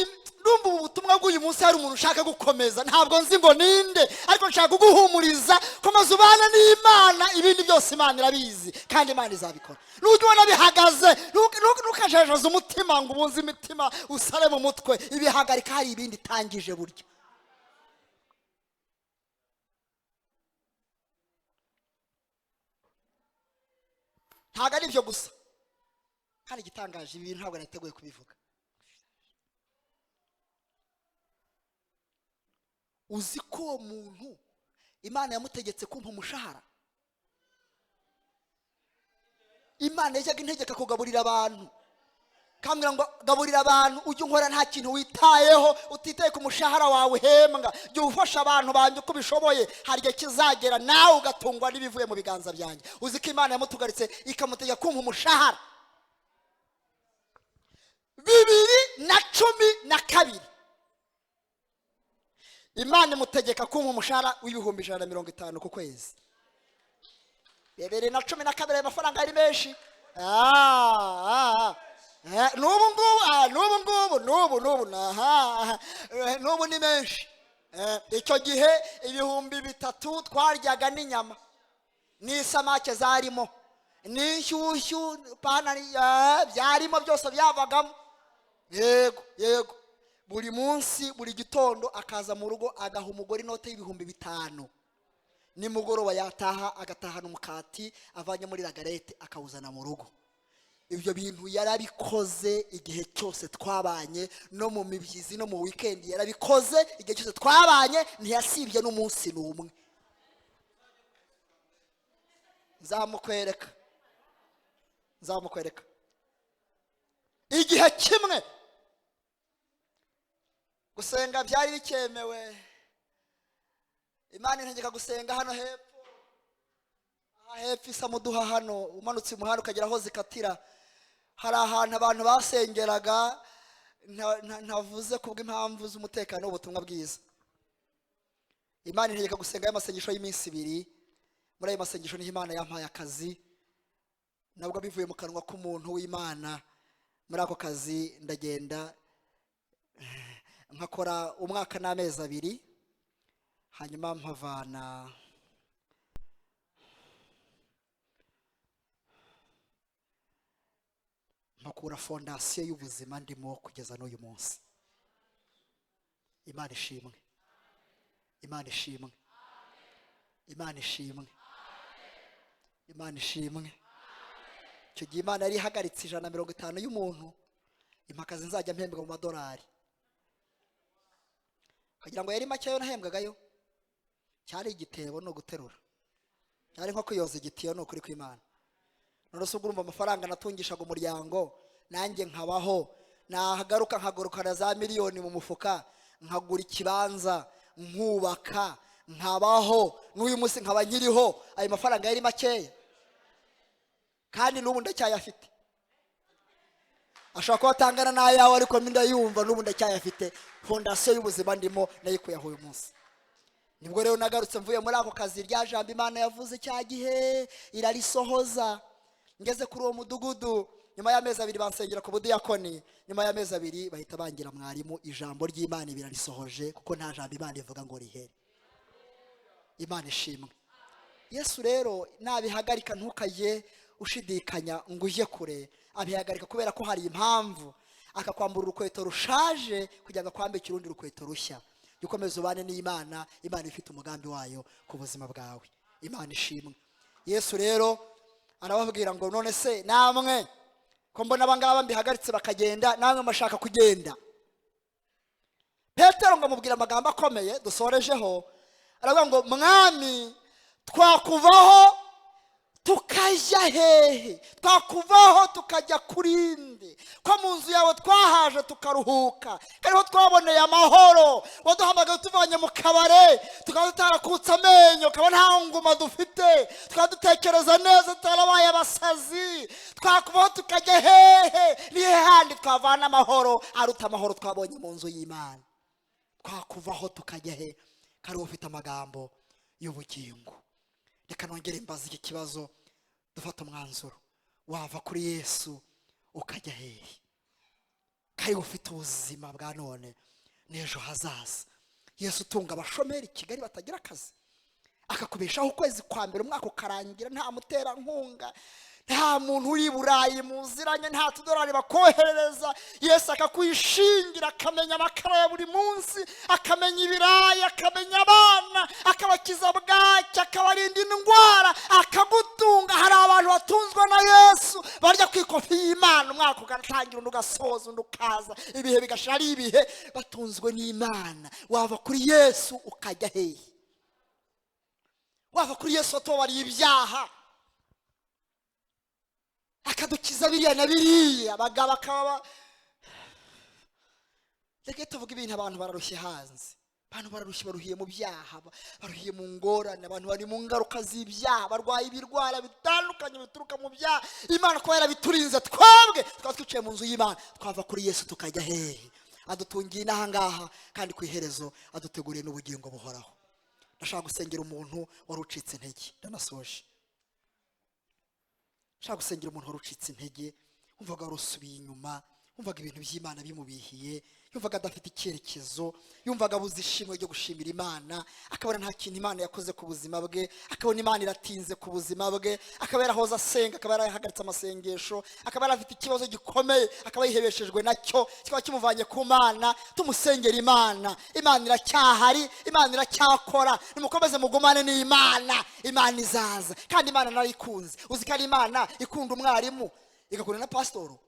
ubu butumwa bw'uyu munsi hari umuntu ushaka gukomeza, ntabwo nzi ngo ninde, ariko nshaka kuguhumuriza, komeza ubane n'Imana, ibindi byose Imana irabizi kandi Imana izabikora. Nujya ubona bihagaze, ntukajejaze umutima ngo ubunze imitima usare mu mutwe, ibihagarika hari ibindi itangije burya. Ntabwo ari ibyo gusa, kandi igitangaje ibi bintu ntabwo nateguye kubivuga. Uzi ko uwo muntu Imana yamutegetse kumpa umushahara? Imana yajyaga integeka kugaburira abantu, kambwira ngo gaburira abantu, ujye unkora nta kintu witayeho, utitaye ku mushahara wawe uhembwa, jya ufasha abantu banjye uko ubishoboye, hari igihe kizagera nawe ugatungwa n'ibivuye mu biganza byanjye. Uzi ko Imana yamutugaritse ikamutegeka kumpa umushahara? 2012 Imana imutegeka kumpa umushahara w'ibihumbi 150 ku kwezi. 2012 ayo mafaranga yari menshi. N'ubu ngubu, n'ubu ngubu, n'ubu, aha, n'ubu ni menshi. Icyo gihe 3000 twaryaga n'inyama, n'isamake zarimo, n'inshyushyu, pana, byarimo byose byavagamo. Yego, yego. Buri munsi, buri gitondo akaza mu rugo agaha umugore inote y'ibihumbi 5. Nimugoroba yataha agatahana umukati avanye muri lagarete akawuzana mu rugo. Ibyo bintu yarabikoze igihe cyose twabanye, no mu mibyizi no mu weekend yarabikoze igihe cyose twabanye, ntiyasibye n'umunsi n'umwe. Nzamukwereka, nzamukwereka. Igihe kimwe gusenga byari bikemewe, Imana integeka gusenga hano hepfo, aha hepfo isa muduha hano, umanutse umuhanda ukagera aho zikatira, hari ahantu abantu basengeraga, ntavuze kubw'impamvu z'umutekano w'ubutumwa bwiza. Imana integeka gusenga y'amasengesho y'iminsi 2. Muri ayo masengesho niho Imana yampaye akazi, nabwo bivuye mu kanwa k'umuntu w'Imana. Muri ako kazi ndagenda nkakora umwaka n'amezi 2, hanyuma mpavana mpakura fondasiyo y'ubuzima ndimo kugeza n'uyu munsi. Imana ishimwe, Imana ishimwe, Imana ishimwe, Imana ishimwe. Icyo gihe Imana yari ihagaritse 150 y'umuntu, impakazi nzajya mpembwa mu madolari. Kugira ngo yari make yo nahembwagayo, cyari igitebo no guterura, cyari nko kwiyoza igitiyo, ni ukuri kw'Imana. None se ubwo urumva amafaranga natungishaga umuryango nanjye nkabaho, nahagaruka nkagurukana za miliyoni mu mufuka, nkagura ikibanza, nkubaka, nkabaho, n'uyu munsi nkaba nkiriho, ayo mafaranga yari makeya? Kandi n'ubu ndacyayafite. Ashobora kuba atangana n'ayawe, ariko ndayumva n'ubu ndacyayafite. Fondation y'ubuzima ndimo nayikuye aho. Uyu munsi nibwo rero nagarutse mvuye muri ako kazi, rya jambo Imana yavuze cya gihe irarisohoza. Ngeze kuri uwo mudugudu, nyuma y'amezi 2 bansengera ku budiyakoni, nyuma y'amezi 2 bahita bangira mwarimu. Ijambo ry'Imana birarisohoje, kuko nta jambo Imana ivuga ngo rihere. Imana ishimwe. Yesu rero nabihagarika, ntukajye ushidikanya ngo ujye kure. Abihagarika kubera ko hari impamvu, akakwambura urukweto rushaje kugira ngo akwambike urundi rukweto rushya. Jya ukomeza ubane n'Imana, Imana ifite umugambi wayo ku buzima bwawe. Imana ishimwe. Yesu rero arababwira ngo: "None se namwe ko mbona abangaba mbihagaritse bakagenda, namwe mashaka kugenda?" Petero ngo amubwire amagambo akomeye dusorejeho, aravuga ngo: "Mwami, twakuvaho tukajya hehe? Twakuvaho tukajya kuri nde? Ko mu nzu yawe twahaje tukaruhuka, kariho twaboneye amahoro, waduhamagaye tuvanye mu kabare, tukaba tutarakutse amenyo, ukaba nta nguma dufite, tukaba dutekereza neza, tutarabaye abasazi, twakuvaho tukajya hehe? Ni he handi twavana amahoro aruta amahoro twabonye mu nzu y'Imana? Twakuvaho tukajya he, kariho ufite amagambo y'ubugingo?" Reka nongere mbaze iki kibazo, dufata umwanzuro: wava kuri Yesu ukajya hehe, kariho ufite ubuzima bwa none n'ejo hazaza? Yesu utunga abashomeri i Kigali batagira akazi, akakubeshaho ukwezi kwa mbere, umwaka ukarangira, nta muterankunga, nta muntu uri i Burayi muziranye, nta tudorari bakoherereza, Yesu akakwishingira, akamenya amakara ya buri munsi, akamenya ibirayi, akamenya abana, akabakiza bwacya, akabarinda indwara, akagutunga. Hari abantu batunzwe na Yesu, barya ku ikofi y'Imana, umwaka ugatangira, undi ugasoza, undi ukaza, ibihe bigashira ari ibihe, batunzwe n'Imana. Wava kuri Yesu ukajya hehe? Wava kuri Yesu watubabariye ibyaha, akadukiza biriya na biriya, abagabo akaba? Reka tuvuge ibintu, abantu bararushye hanze, abantu bararushye, baruhiye mu byaha, baruhiye mu ngorane, abantu bari mu ngaruka z'ibyaha, barwaye ibirwara bitandukanye bituruka mu byaha. Imana kuba yarabiturinze, twebwe tukaba twicaye mu nzu y'Imana, twava kuri Yesu tukajya hehe? Adutungiye inaha ngaha, kandi ku iherezo aduteguriye n'ubugingo buhoraho. Ndashaka gusengera umuntu wari ucitse intege, ndanasoje. Ndashaka gusengera umuntu wari ucitse intege, wumvaga wari usubiye inyuma, wumvaga ibintu by'Imana bimubihiye, yumvaga adafite icyerekezo, yumvaga abuze ishimwe ryo gushimira Imana, akabona nta kintu Imana yakoze ku buzima bwe, akabona Imana iratinze ku buzima bwe, akaba yarahoze asenga, akaba yarahagaritse amasengesho, akaba yarafite ikibazo gikomeye, akaba yihebeshejwe nacyo, kikaba kimuvanye ku Mana. Tumusengera Imana. Imana iracyahari, Imana iracyakora. Nimukomeze mugumane n'Imana, Imana izaza. Kandi Imana narayikunze. Uzi ko ari Imana ikunda umwarimu, igakunda na pasitoro?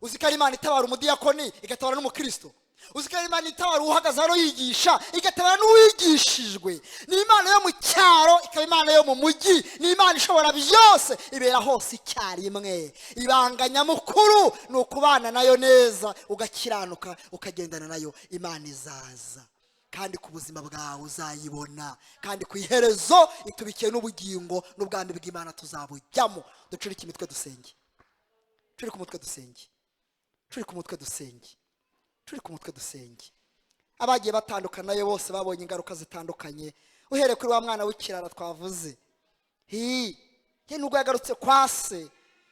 Uzi ko ari Imana itabara umudiyakoni, igatabara n'umukristo? Uzi ko ari Imana itabara uhagaze hano yigisha, igatabara n'uwigishijwe? Ni Imana yo mu cyaro, ikaba Imana yo mu mujyi, ni Imana ishobora byose, ibera hose icyarimwe. Ibanga nyamukuru ni ukubana nayo neza, ugakiranuka, ukagendana nayo. Imana izaza, kandi ku buzima bwawe uzayibona, kandi ku iherezo itubikiye n'ubugingo, n'ubwami bw'Imana tuzabujyamo. Ducurike imitwe dusenge, curike umutwe dusenge, curike umutwe dusenge, curike umutwe dusenge. Abagiye batandukana nayo bose babonye ingaruka zitandukanye. Uhereye kuri wa mwana w'ikirara twavuze, hi ye, nubwo yagarutse kwa se,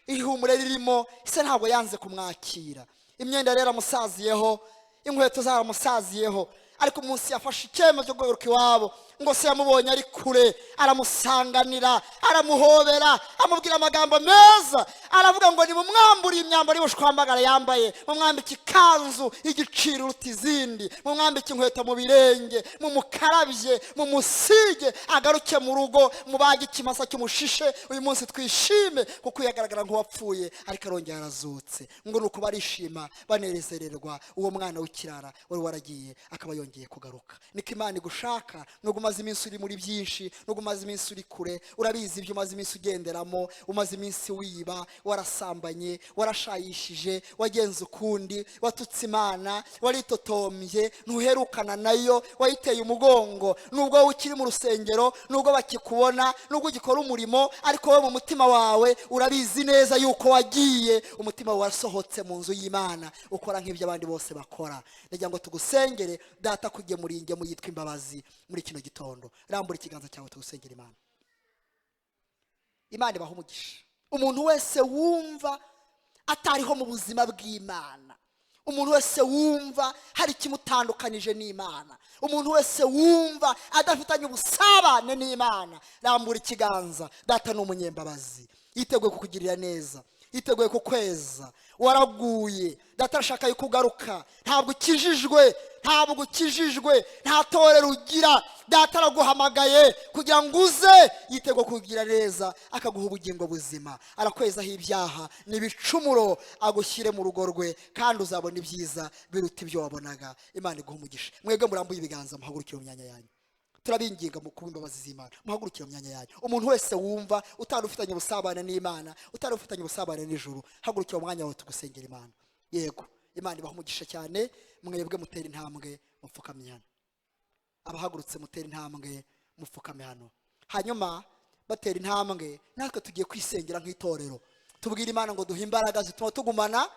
ihumure ririmo, se ntabwo yanze kumwakira. Imyenda rero yaramusaziyeho, inkweto zaramusaziyeho, ariko umunsi yafashe icyemezo cyo kugaruka iwabo, ngo se yamubonye ari kure, aramusanganira, aramuhobera, amubwira amagambo meza, aravuga ngo: "Nimumwambure imyambaro y'ubushwambagara yambaye, mumwambike ikanzu y'igiciro iruta izindi, mumwambike inkweto mu birenge, mumukarabye, mumusige, agaruke mu rugo, mubage ikimasa cy'umushishe, uyu munsi twishime, kuko yagaragara nk'uwapfuye ariko arongera arazutse." Ngo ni uko barishima, banezererwa uwo mwana w'ikirara wari waragiye akaba yongeye. Yongeye kugaruka. Niko Imana igushaka. Nubwo umaze iminsi uri muri byinshi, nubwo umaze iminsi uri kure, urabizi ibyo umaze iminsi ugenderamo, umaze iminsi wiba, warasambanye, warashayishije, wagenze ukundi, watutse Imana, waritotombye, ntuherukana nayo, wayiteye umugongo. Nubwo wowe ukiri mu rusengero, nubwo bakikubona, nubwo ugikora umurimo, ariko wowe mu mutima wawe urabizi neza yuko wagiye, umutima wawe wasohotse mu nzu y'Imana, ukora nk'ibyo abandi bose bakora. Ndagira ngo tugusengere Data kugemura ingemu yitwa imbabazi muri kino gitondo. Rambura ikiganza cyawe tugusengere Imana. Imana ibaha umugisha. Umuntu wese wumva atariho mu buzima bw'Imana, umuntu wese wumva hari ikimutandukanije n'Imana, umuntu wese wumva adafitanye ubusabane n'Imana, rambura ikiganza. Data ni umunyembabazi, yiteguye kukugirira neza, yiteguye kukweza. Waraguye, Data arashaka yuko ugaruka. Ntabwo ukijijwe, ntabwo ukijijwe, nta torero ugira. Data araguhamagaye kugira ngo uze, yiteguye kukugira neza, akaguha ubugingo buzima, arakwezaho ibyaha n'ibicumuro, agushyire mu rugo rwe, kandi uzabona ibyiza biruta ibyo wabonaga. Imana iguhe umugisha. Mwebwe murambuye ibiganza, muhagurukire mu myanya yanyu. Turabinginga mu kuba imbabazi z'Imana, muhagurukire mu myanya yanyu. Umuntu wese wumva utari ufitanye ubusabane n'Imana, utari ufitanye ubusabane n'ijuru, hagurukira mu mwanya wawe tugusengera Imana. Yego, Imana ibaha umugisha cyane. Mwebwe mutera intambwe mupfukamye hano, abahagurutse mutera intambwe mupfukame hano. Hanyuma batera intambwe, natwe tugiye kwisengera nk'itorero, tubwire Imana ngo duhe imbaraga zituma tugumana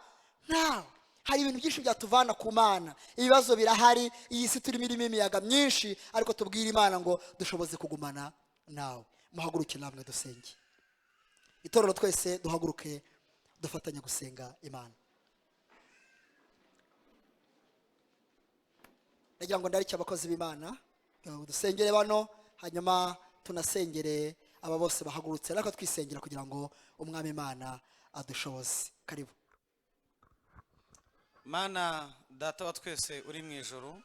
nawe. Hari ibintu byinshi byatuvana ku Mana, ibibazo birahari, iyi si turimo irimo imiyaga myinshi, ariko tubwire Imana ngo dushoboze kugumana nawe. Muhaguruke namwe dusenge. Itorero twese duhaguruke dufatanye gusenga Imana. Ndagira ngo ndarike abakozi b'Imana dusengere bano, hanyuma tunasengere aba bose bahagurutse, ariko twisengera kugira ngo Umwami Imana adushoboze. Karibu.
Mana Data wa twese uri mu ijuru,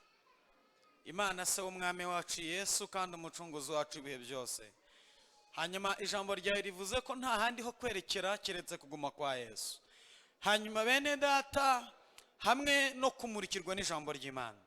Imana se w'Umwami wacu Yesu kandi umucunguzi wacu ibihe byose. Hanyuma ijambo ryawe rivuze ko nta handi ho kwerekera keretse kuguma kwa Yesu. Hanyuma bene Data hamwe no kumurikirwa n'ijambo ry'Imana,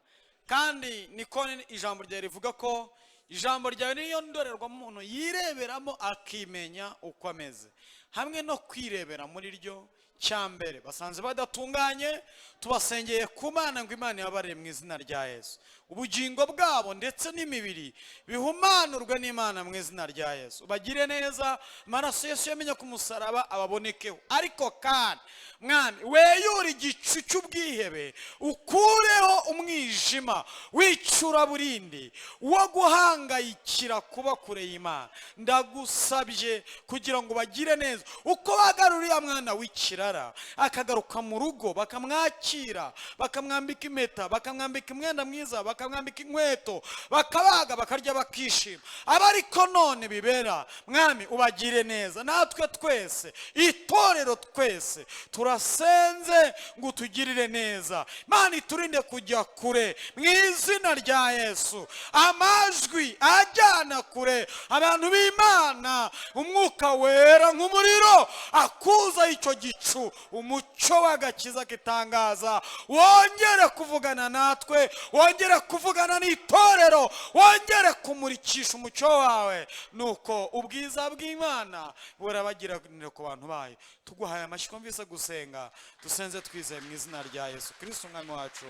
kandi niko ijambo ryawe rivuga ko ijambo ryawe niyo ndorerwamo umuntu yireberamo akimenya uko ameze, hamwe no kwirebera muri ryo. Cyambere basanze badatunganye, tubasengeye ku Mana ngo Imana ibabarire mu izina rya Yesu. Ubugingo bwabo ndetse n'imibiri bihumanurwe n'Imana mu izina rya Yesu. Bagire neza, amaraso Yesu yamenye ku musaraba ababonekeho. Ariko kandi Mwami, weyure igicu cy'ubwihebe, ukureho umwijima w'icuraburindi wo guhangayikira kuba kure y'Imana. Ndagusabye kugira ngo bagire neza, uko bagaruriye mwana w'ikirara akagaruka mu rugo, bakamwakira, bakamwambika impeta, bakamwambika imyenda mwiza, bakamwambika inkweto, bakabaga, bakarya, bakishima. Abariko none bibera, Mwami ubagire neza. Natwe twese, itorero twese, turasenze ngo utugirire neza. Imana iturinde kujya kure mu izina rya Yesu. Amajwi ajyana kure abantu b'Imana, umwuka wera nk'umuriro akuza icyo gicu, umucyo w'agakiza kitangaza wongere kuvugana natwe, wongere kuvugana n'itorero, wongere kumurikisha umucyo wawe. Nuko ubwiza bw'Imana burabagiranira ku bantu bayo. Tuguhaye amashyi mvise gusenga, dusenze twizeye mu izina rya Yesu Kristo Umwami wacu.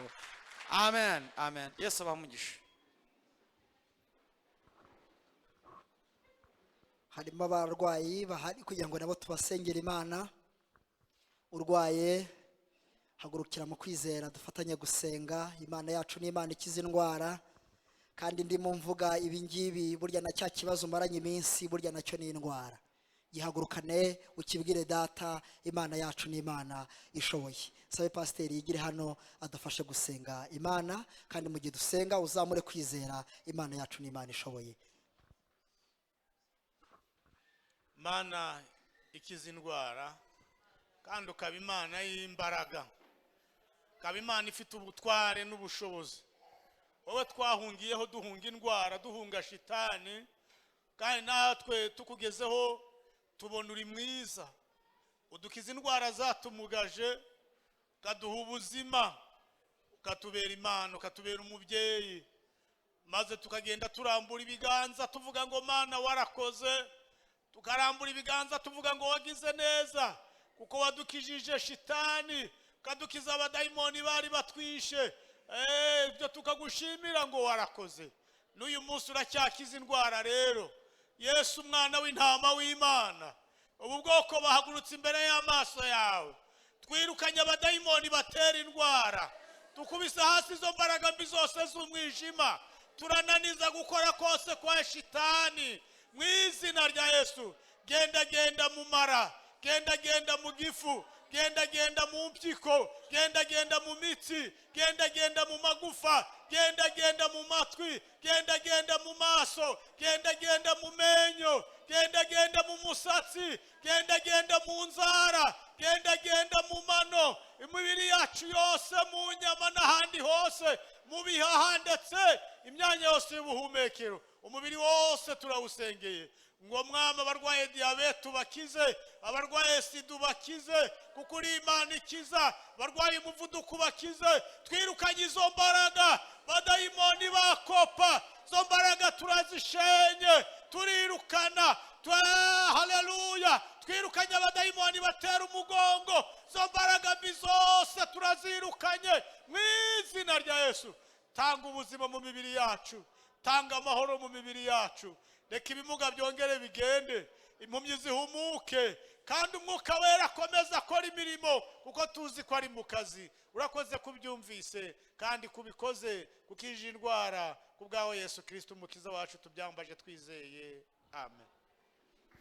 Amen, amen. Yesu abahe umugisha.
Harimo abarwayi bahari kugira ngo nabo tubasengere Imana. Urwaye hagurukira mu kwizera, dufatanye gusenga. Imana yacu ni Imana ikiza indwara, kandi ndimo mvuga ibi ngibi, burya na cya kibazo umaranye iminsi burya nacyo ni indwara. Gihagurukane ukibwire Data, Imana yacu ni Imana ishoboye. Sabe pasiteri yigire hano adufashe gusenga Imana, kandi mu gihe dusenga uzamure kwizera, Imana yacu ni Imana ishoboye.
Mana ikiza indwara, kandi ukaba Imana y'imbaraga, ukaba Imana ifite ubutware n'ubushobozi. Wowe twahungiyeho duhunga indwara, duhunga shitani, kandi natwe tukugezeho tubona uri mwiza, udukiza indwara zatumugaje, ukaduha ubuzima, Ukatubera Imana, ukatubera umubyeyi, maze tukagenda turambura ibiganza tuvuga ngo Mana warakoze, tukarambura ibiganza tuvuga ngo wagize neza, kuko wadukijije shitani, ukadukiza abadayimoni bari batwishe. Ibyo tukagushimira ngo warakoze. N'uyu munsi uracyakiza indwara. Rero Yesu, umwana w'intama w'Imana, ubu bwoko bahagurutse imbere y'amaso yawe, twirukanye abadayimoni batera indwara, tukubise hasi izo mbaraga mbi zose z'umwijima, turananiza gukora kose kwa shitani mu izina rya Yesu. Genda genda mu mara, genda genda mu gifu, genda genda mu mpyiko, genda genda mu mitsi, genda genda mu magufa, genda genda mu matwi, genda genda mu maso, genda genda mu menyo, genda genda mu musatsi, genda genda mu nzara, genda genda mu mano, imibiri yacu yose, mu nyama n'ahandi hose, mu bihaha, ndetse imyanya yose y'ubuhumekero, umubiri wose turawusengeye ngo Mwami, abarwaye diyabete ubakize, abarwaye sida ubakize, kuko uri Imana ikiza, abarwaye umuvuduko ubakize. Twirukanye izo mbaraga, badayimoni bakopa, izo mbaraga turazishenye, turirukana. Haleluya! Twirukanye abadayimoni batera umugongo, izo mbaraga mbi zose turazirukanye mu izina rya Yesu. Tanga ubuzima mu mibiri yacu, tanga amahoro mu mibiri yacu, reka ibimuga byongere bigende, impumyi zihumuke, kandi Umwuka Wera akomeza akora imirimo, kuko tuzi ko ari mu kazi. Urakoze kubyumvise kandi kubikoze, kuko ije indwara ku bwawe Yesu Kirisito umukiza wacu, tubyambaje twizeye, amen.